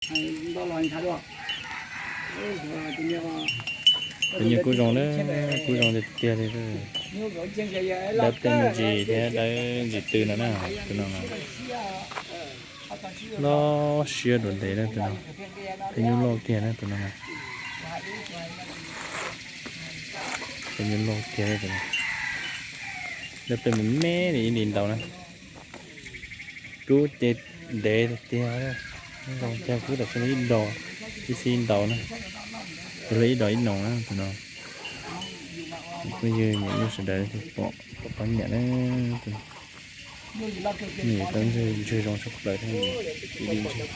Pem nyuj kub zoo na, kub zoo tiag tiag li. Dawb tej me ntsis thiab dawb ntsis tw no na, tus no. Loj siab dua ntev na tus no. Pem nyuj loj kiag na tus no. Pem nyuj loj kiag tus no. Dawb tej me me li ib li ntaus na. Kub ces ntev tiag, zoo tiag kub tam sim ib dos, ib xib ntaus na, yog li ib dos ib noos na tus no. Phooj ywg niam yij sawv daws pom, pom qab nyiam na. Nws tau ntswg, ntswg zoo tshaj plaws thiab, ib li ntswg.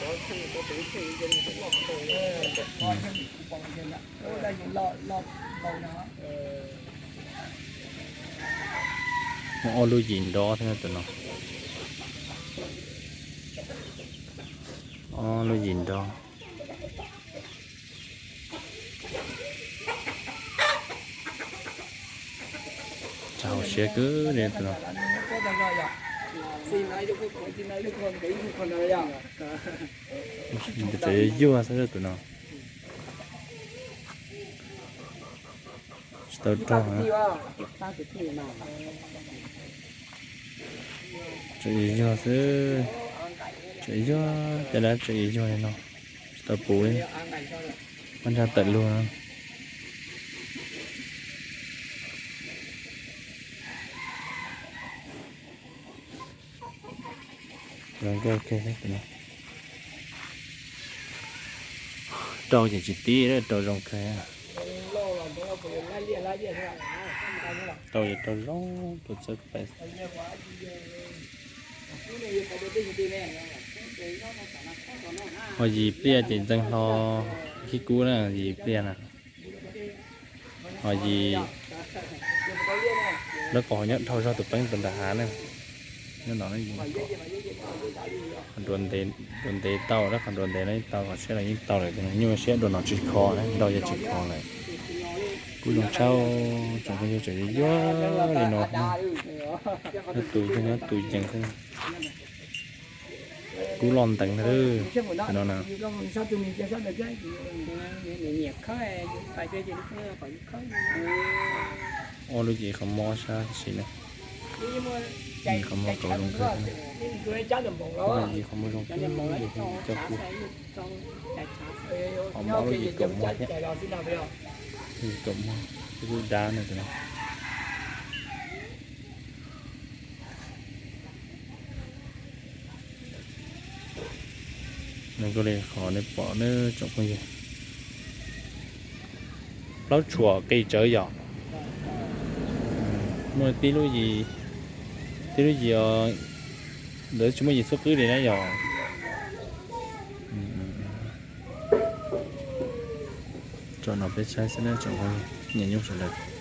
Muaj ob lub yim nrov thiab tus no. Ob lub yim nrov. Tsam hauv siab kawg li tus no. Tseem yuag yuag xwb tus no. Tsis tau rog na. Tseem yuag yuag xwb. Tseem yuag, cov dab tseem yuag yuag li no. Tsis tau puv li. Muab ntsa tawm lug na. Zoo nkauj kawg thiab tus no. Rau ces tsis tib, rau zoo kawg. Rau ces rau zoo tus txawb pais. Ho yim pliaj ces ntxeev hlo khib kub na, yim pliaj na. Ho yim, lawv qhov nyob dhau zog tus peeb rau nram hav na. Nyob no, dua ntev tau, lawv qhov dua ntev no yeej tau, qhov siab los yeej tau lawm, nyuaj siab dua no tsis kho na, nrau yog tsis kho lawm. Kub zoo tshaj, tsoom phooj ywg, tseem yuag yuag li no. Nyob tus yeej nyob tus yees xwb. Kub loj nteev na, no na. Ob lub yim qhov mob sab tib si na. Yim qhov mob kaum zoo kawg. Yim qhov mob zoo kawg, cov kub. Qhov mob lub yim kaum mob thiab. Yim kaum mob, lub dab no tus no. Zoo nkauj li qhov nej pom na tsoom phooj ywg. Plaub tshuam qis tsawv yom. Muaj tib lub yim, tib lub yim os, ntawd tsis muaj yim xub qwb li na yom. Tso no peb saib xwb na tsoom phooj ywg, niam nyuj sawv daws.